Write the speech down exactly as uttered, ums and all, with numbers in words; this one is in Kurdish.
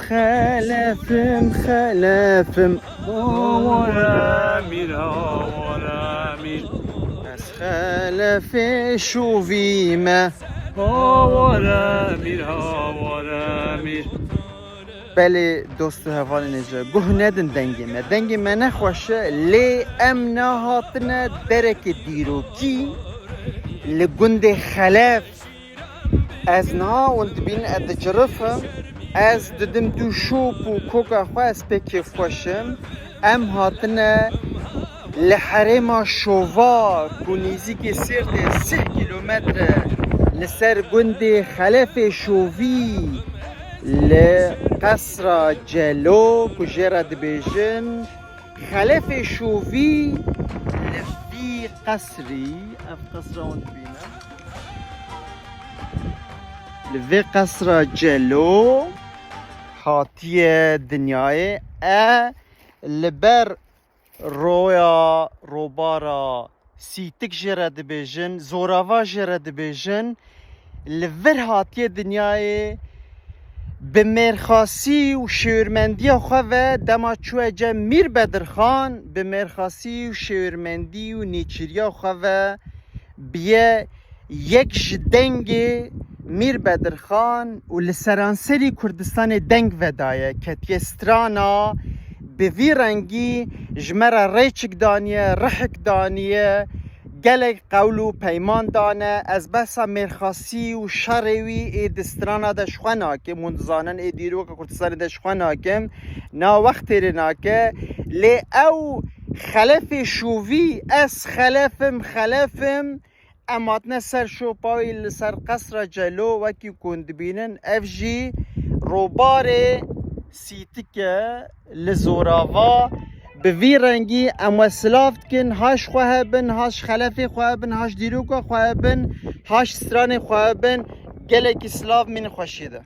Xelefim, xelefim. Hawar emîr, hawar emîr. Ez xelefê şovî me. Hawar emîr, hawar emîr. Belê dost û hevalên hêja, guh nedin dengê me. Dengê me nexweş e, lê em nehatine derekê dîrokî li gundê Xelef. Ez niha hûn dibînin ez dicirifim. Ez didim du şop û koka xwe, ez pê kêfxweş im. Em hatine li herêma Şova ku nêzîkî Sêrtê sih kîlometre li ser gundê Xelefê Şovî li Qesra Celo ku jê re dibêjin Xelefê Şovî, li vî qesrî, ev qesra hûn dibînin, li vê qesra Celo hatiye dinyayê. E, li ber roya, robara Sîtik jê re dibêjin, Zorava jê re dibêjin, li vir hatiye dinyayê, bi mêrxasî û şêwirmendiya xwe ve dema çûye cem Mîr Bedirxan, bi mêrxasî û şêwirmendî û nêçîriya xwe ve biye yek ji dengê Mîr Bedirxan û li seranserî Kurdistanê deng vedaye, ketiye strana, bi vî rengî ji me re rêçik daniye, rihik daniye, gelek qewl û peyman dane. Ez behsa mêrxasî û şerê wî ê di strana de ji xwe nakim, hûn dizanin ê dîroka Kurdistanê de ji xwe nakim, na wext têrê nake, lê ew Xelefê Şovî, ez Xelef im, Xelef im, em hatine ser şopa wî li ser Qesra Celo, wekî ku hûn dibînin, ev jî robarê Sîtik e li Zorava. Bi vî rengî em we silav dikin, ha ji xwe hebin, ha ji Xelefê xwe hebin, ha ji dîroka xwe hebin, ha ji stranê xwe hebin, gelekî silav mîn xweşiyê de.